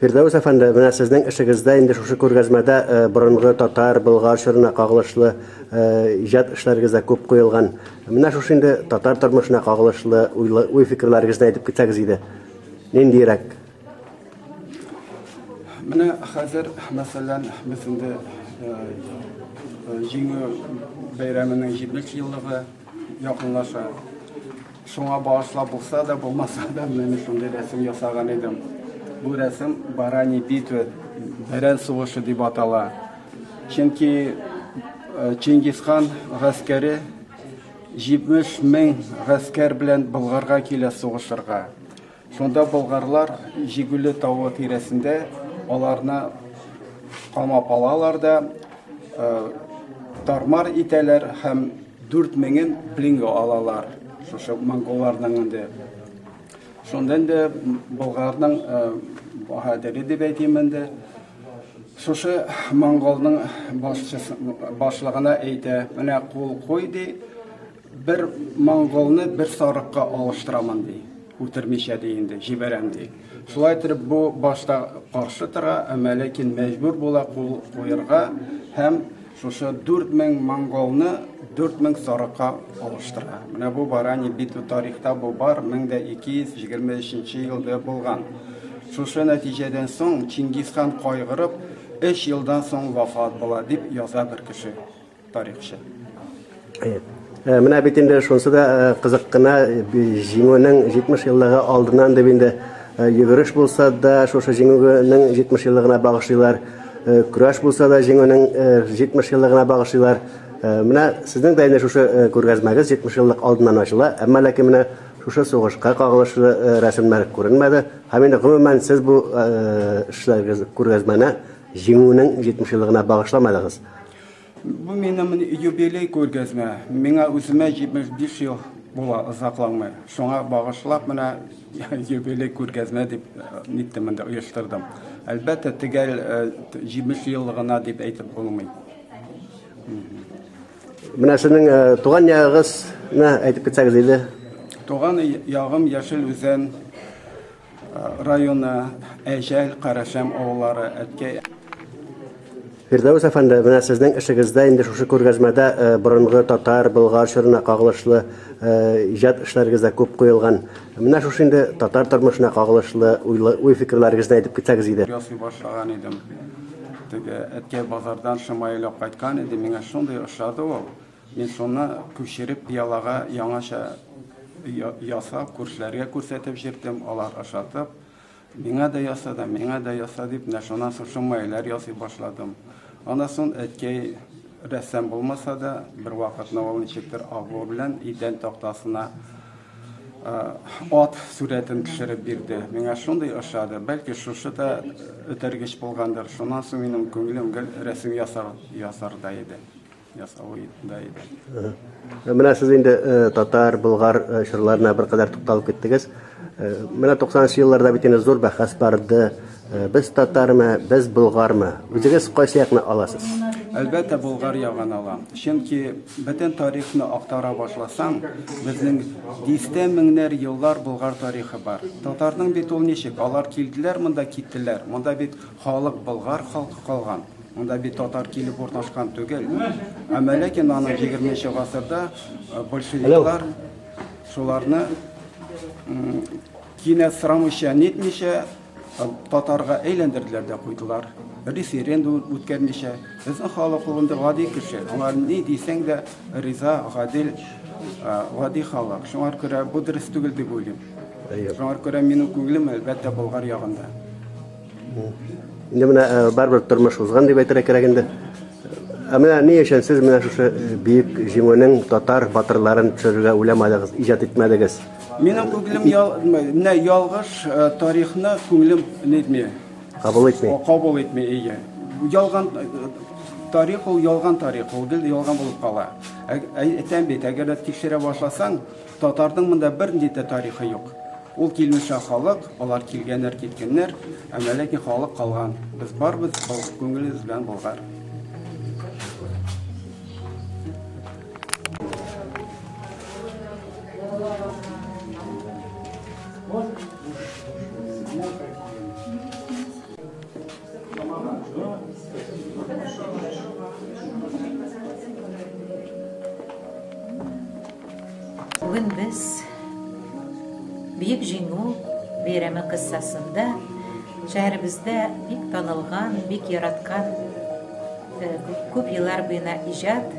Фирдәүс әфәнде, менә сезнең эшегездә инде шушы күргәзмәдә борынгы татар, болгар чорына кагылышлы иҗат эшләрегез дә күп куелган. Менә шушы инде татар тормышына кагылышлы уй-фикерләрегезне әйтеп китсәгез иде. Ниндиерәк? Менә хәзер, мәсәлән, без инде Җиңү бәйрәменең 70 еллыгы якынлаша. Шуңа багышлап булса да, булмаса да, менә мин шундый рәсем ясаган идем. Бу рәсем Барани битвы, Бәрән сугышы дип атала. Чөнки э, Чингисхан гаскәре 70 мең гаскәр белән Болгарга килә сугышырга. Шунда болгарлар Җигүле тавы тирәсендә аларны камап алалар да, э, тармар итәләр һәм 4 меңен пленга алалар. Шушы монголларның инде. Шунда инде болгарның э, баһадире дип әйтим инде. Шушы монголның башлыгына әйтә, менә кул куй ди, Бер монголны бер сарыкка алыштырамын, ди. Үтермичә, ди инде, җибәрәм, ди. Шулай итеп, бу башта каршы тора, әмма ләкин мәҗбүр була кул куерга һәм шушы 4000 монголны 4000 сарыкка алыштыра. Менә бу барани битва тарихта бу бар 1223 елда булган. Шушы нәтиҗәдән соң Чингисхан кайгырып, 3 елдан соң вафат була, дип яза бер кеше. Тарихчы. Әйе. Э, менә бит инде шунысы да э, кызык кына, э, җиңүнең 70 еллыгы алдыннан дип инде йөгереш булса да, шушы җиңүнең 70 еллыгына багышлыйлар. Көрәш булса да, җиңүнең 70 еллыгына багышлыйлар. Менә сезнең дә инде шушы күргәзмәгез 70 еллык алдыннан ачыла, әмма ләкин менә шушы сугышка кагылышлы рәсемнәр күренмәде. Һәм инде гомумән сез бу эшләрегез күргәзмәне җиңүнең 70 еллыгына багышламадыгыз. Бу минем юбилей күргәзмә. Миңа үземә 75 ел була озакламый. Шуңа багышлап менә юбилей күргәзмә дип э, ниттем инде оештырдым. Әлбәттә, төгәл 70 э, еллыгына дип әйтеп булмый. Менә сезнең э, туган ягыгызны әйтеп китсәгез иде. Туган ягым Яшел Үзән Районы, Әҗәл, Карашәм авыллары, әткәй. Фирдәүс әфәнде, менә сезнең эшегездә инде шушы күргәзмәдә э, борынгы татар, болгар чорына кагылышлы э, иҗат эшләрегез дә күп куелган. Менә шушы инде татар тормышына кагылышлы уй-фикерләрегезне әйтеп китсәгез иде. Ясый башлаган идем. Теге әткәй базардан шамаилап кайткан иде, миңа шундый ошады ул. Мин шуны күчереп пыялага яңача ясап, күршеләргә күрсәтеп җөрдем, алар ошатып, миңа да яса да, миңа да яса дип, менә шуннан соң шумайлар ясый башладым. Аннан соң әткәй рәссам булмаса да, бер вакытны ул ничектер агу белән идән тактасына ат сурәтен төшереп бирде. Миңа шундый ошады. Бәлки шушы да этәргеч булгандыр. Шуннан соң минем күңелем гел рәсем ясар, ясар да иде. Ясавы да иде. Менә сез инде э, татар, болгар э, чорларына беркадәр тукталып киттегез. Э, менә 90 елларда бит инде зур бәхәс барды. Без татармы, без болгармы? Үзегез кайсы якны аласыз? Әлбәттә, болгар ягын алам. Чөнки бөтен тарихны актара башласаң, безнең дистә меңнәр еллар болгар тарихы бар. Татарның бит ул ничек? Алар килделәр монда, киттеләр. Монда бит халык болгар халкы калган. Монда бит татар килеп урнашкан түгел. Әмма ләкин аның 20 гасырда э, большевиклар шуларны кинәт сорамыйча, нитмичә э, татарга әйләндерделәр дә куйдылар. Референдум үткәрмичә. Безнең халык ул инде гади кеше. Аңа ни дисәң дә риза, гадел, э, гади халык. Шуңа күрә бу дөрес түгел дип уйлыйм. Шуңа күрә минем күңелем әлбәттә болгар ягында. Инде менә э, барыбер тормыш узган дип әйтергә кирәк инде. Ә менә ни өчен сез менә шушы э, бөек җиңүнең татар батырларын төшерергә уйламадыгыз, иҗат итмәдегез? Минем күңелем ял, менә ялгыш э, тарихны күңелем нитми. Кабул итми. Кабул итми, әйе. Ялган тарих ул ялган тарих, ул гел ялган булып кала. Әйтәм бит, әгәр дә тикшерә башласаң, Татарның монда бернинди дә тарихы юк. Ул килмешә халык, алар килгәннәр, киткәннәр, әмма ләкин халык калган. Без барбыз, күңелебез белән болгар. Бүген без Бөек Җиңү бәйрәме кыссасында шәһәребездә бик танылган, бик яраткан, күп еллар буена иҗат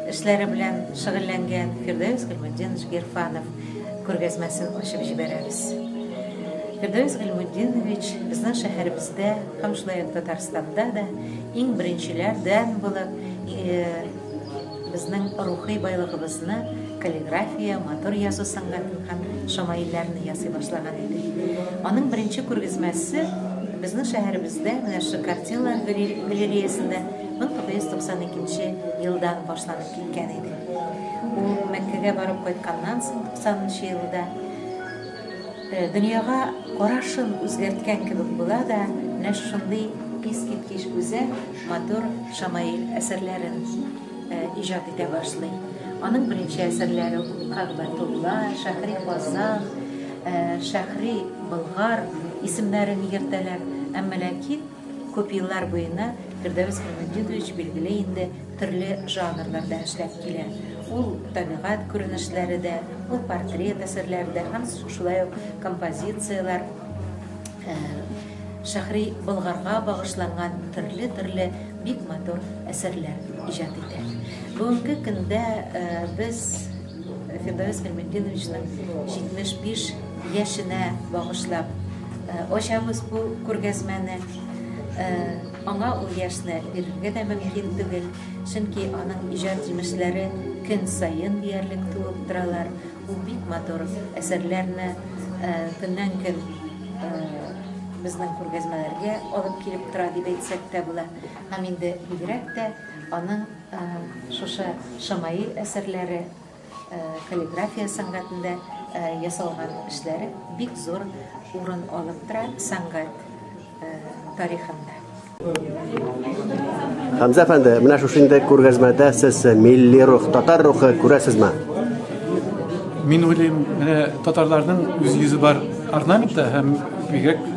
эшләре белән шөгыльләнгән Фирдәвес Гыйльметдинович Гирфанов күргәзмәсен ачып җибәрәбез. Фирдәвес Гыйльметдинович безнең шәһәребездә һәм шулай ук Татарстанда да иң беренчеләрдән булып безнең рухи байлыгыбызны каллиграфия, матур язу сәнгатен һәм шамаилләрне ясый башлаган иде. Аның беренче күргәзмәсе безнең шәһәребездә, менә шушы картиналар галереясендә 1992 елдан башланып киткән иде. Ул Мәккәгә барып кайтканнан соң 90 нчы елда дөньяга карашын үзгәрткән кебек була да, менә шушындый искиткеч гүзәл, матур шамаил әсәрләрен иҗат итә башлый. Аның беренче әсәрләре ул Кәгъбәтулла, Шәһри Казан, Шәһри Болгар исемнәрен йөртәләр. Әмма ләкин күп еллар буена Фирдәвес Гыйльметдинович билгеле инде төрле жанрларда эшләп килә. Ул табигать күренешләре дә, ул портрет әсәрләре дә һәм шулай ук композицияләр, Шәһри Болгарга багышланган төрле-төрле бик матур әсәрләр иҗат итә. Бүгенге көндә без Фирдәвес Гыйльметдиновичның 75 яшенә багышлап ачабыз бу күргәзмәне. Аңа ул яшьне бирергә дә мөмкин түгел, чөнки аның иҗат җимешләре көн саен диярлек туып торалар. Ул бик матур әсәрләрне көннән-көн безнең күргәзмәләргә алып килеп тора дип әйтсәк тә була. Һәм инде бигрәк тә аның шушы шамаил әсәрләре, каллиграфия сәнгатендә ясалган эшләре бик зур урын алып тора сәнгать тарихында. Хәмзә әфәнде, менә шушы инде күргәзмәдә сез милли рух, татар рухы күрәсезме? Мин уйлыйм, менә татарларның үз йөзе бар орнаментта һәм бигрәк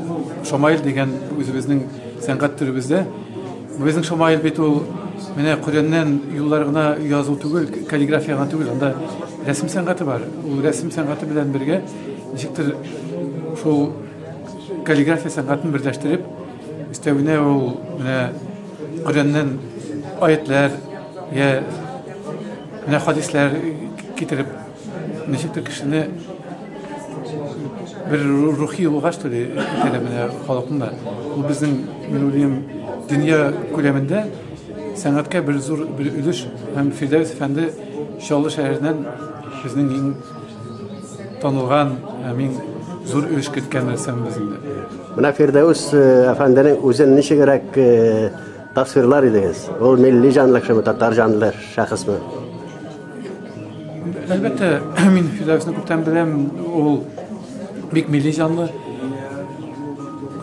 шамаил дигән үзебезнең сәнгать төребездә. Безнең шамаил бит ул менә Коръәннән юллар гына язу түгел, каллиграфия гына түгел, анда рәсем сәнгате бар. Ул рәсем сәнгате белән бергә ничектер шул каллиграфия сәнгатен берләштереп, өстәвенә ул менә Коръәннән аятлар я менә хадисләр китереп, ничектер кешене бер рухи юлга что ли итәләр менә халыкны да. Ул безнең, мин уйлыйм, дөнья күләмендә сәнгатькә бер зур бер өлеш һәм Фирдәвес әфәнде Чаллы шәһәреннән безнең иң танылган һәм иң зур өлеш керткән рәссамыбыз инде. Менә Фирдәвес әфәнденең үзен ничегрәк тасвирлар идегез? Ул милли җанлы кешеме, татар җанлы шәхесме? Әлбәттә, мин Фирдәвесне күптән беләм, ул бик милли җанлы.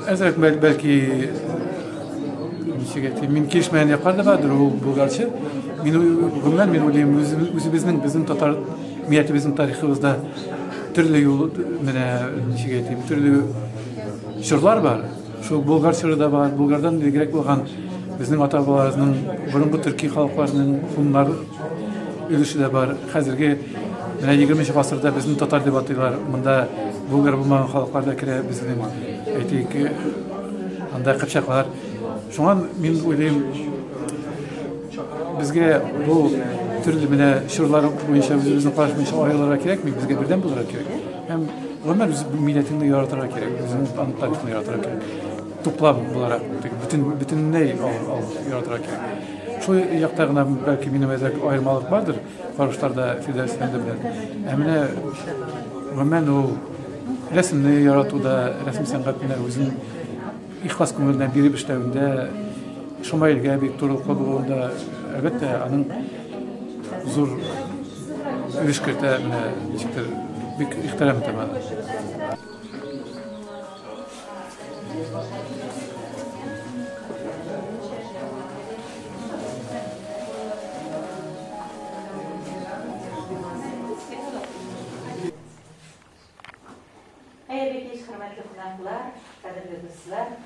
Әзрәк бәлки ничек әйтим, мин килешмәгән яклар да бардыр, ул булгарчы. Мин гомумән мин уйлыйм, үзебезнең безнең татар милләтебезнең тарихыбызда төрле юл менә ничек әйтим, төрле чорлар бар. Шул Болгар чоры да бар, Болгардан бигрәк булган безнең ата-бабаларыбызның борынгы төрки халыкларының хуннар өлеше дә бар. Хәзерге менә 20 гасырда безне татар дип атыйлар. Монда булгар булмаган халыклар да керә безнең, әйтик, анда кыпчаклар. Шуңа мин уйлыйм, безгә бу төрле менә чорлар буенча үзебезнең караш буенча аерылырга кирәкми, безгә бердәм булырга кирәк. Һәм гомумән үз милләтеңне яратырга кирәк, үзеңнең аның тарихын яратырга кирәк. Туплам буларак, бөтен бөтенләй алып яратырга кирәк. Шул якта гына бәлки минем әзрәк аермалык бардыр карашларда Фирдәүс әфәнде белән. Ә менә гомумән ул рәсемне яратуда, рәсем сәнгатенә үзен ихлас күңеленнән биреп эшләвендә, Шомаилгә бик турылыклы булуында, әлбәттә, аның зур өлеш кертә, менә ничектер бик ихтирам итәм аны. Хәерле кич, хөрмәтле кунаклар, кадерле дуслар.